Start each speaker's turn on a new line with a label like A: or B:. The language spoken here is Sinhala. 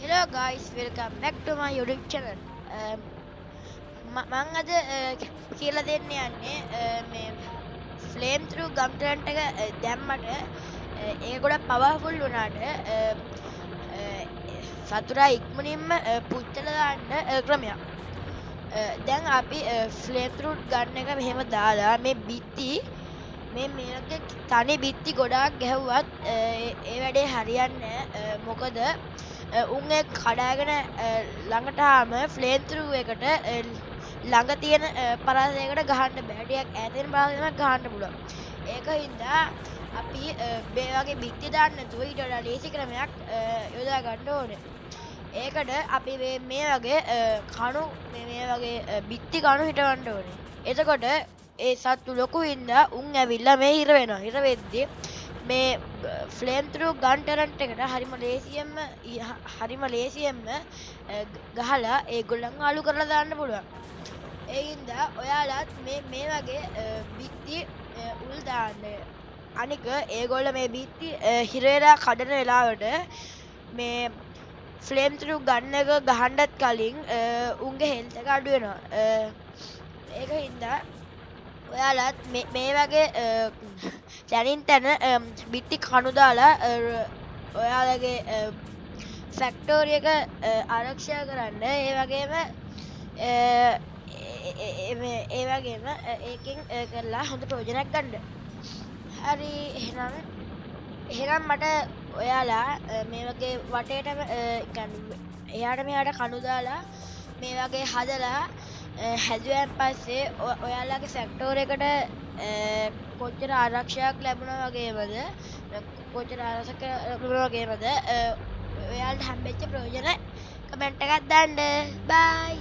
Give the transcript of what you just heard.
A: Hello guys, welcome back to my YouTube channel. මං අද කියලා දෙන්න යන්නේ මේ ෆ්ලේම් ත්‍රූ ගම් ටරන්ට් එක දැම්මට ඒක ගොඩක් පවර්ෆුල් වුණාට සතුරා ඉක්මනින්ම පුච්චලා දාන්න ක්‍රමයක්. දැන් අපි ෆ්ලේම් ත්‍රූ ගන් එක මෙහෙම දාලා මේ බිත්ති මේ මේ වගේ තනි බිත්ති ගොඩාක් ගැහුවත් ඒ වැඩේ හරියන්නේ නෑ. මොකද උන් ඒ කඩාගෙන ළඟට ආවම ෆ්ලේම් ත්‍රූ එකට ළඟ තියෙන පරාසයකට ගහන්න බෑ. ටිකක් ඈත තියෙන පරාසයකට ගහන්න පුළුවන්. ඒක හින්දා අපි මේ වගේ බිත්ති දාන්න නැතුව ඊට වඩා ලේසි ක්‍රමයක් යොදා ගන්න ඕනේ. ඒකට අපි මේ වගේ කණු මේ වගේ බිත්ති කණු හිටවන්න ඕනේ. එතකොට ඒ සත්තු ලොකු හින්දා උන් ඇවිල්ලා මේ හිර වෙනවා. හිර වෙද්දි මේ ෆ්ලේම් ත්‍රූ ගන් ටරන්ට් එකට හරිම ලේසියෙන්ම ගහලා ඒගොල්ලන්ව අලු කරලා දාන්න පුළුවන්. ඒ හින්දා ඔයාලත් මේ වගේ බිත්ති උල් දාන්න. අනික ඒගොල්ලෝ මේ බිත්ති හිර වෙලා කඩන වෙලාවට මේ ෆ්ලේම් ත්‍රූ ගන් එක ගහන්නත් කලින් උන්ගේ හෙල්ත් එක අඩු වෙනවා. ඒක හින්දා ඔයාලත් මේ වගේ තැනින් තැන බිත්ති කණු දාලා ඔයාලගේ ෆැක්ටෝරි එක ආරක්ෂා කරන්න. ඒ වගේම ඒ වගේම ඒකෙන් කරලා හොඳ ප්‍රයෝජනයක් ගන්න. හරි, එහෙනම් මට ඔයාලා මේ වගේ වටේටම එහාට මෙහාට කණු දාලා මේ වගේ හදලා හැදුවෙන් පස්සේ ඔයාලගේ ෆැක්ටෝරි එකට කොච්චර ආරක්ෂාවක් ලැබුණා වගේමද, කොච්චර ආරක්ෂාවක් ලැබුණා වගේමද, ඔයාලට හම්බෙච්ච ප්‍රයෝජන කමෙන්ට් එකක් දාන්න. බයි.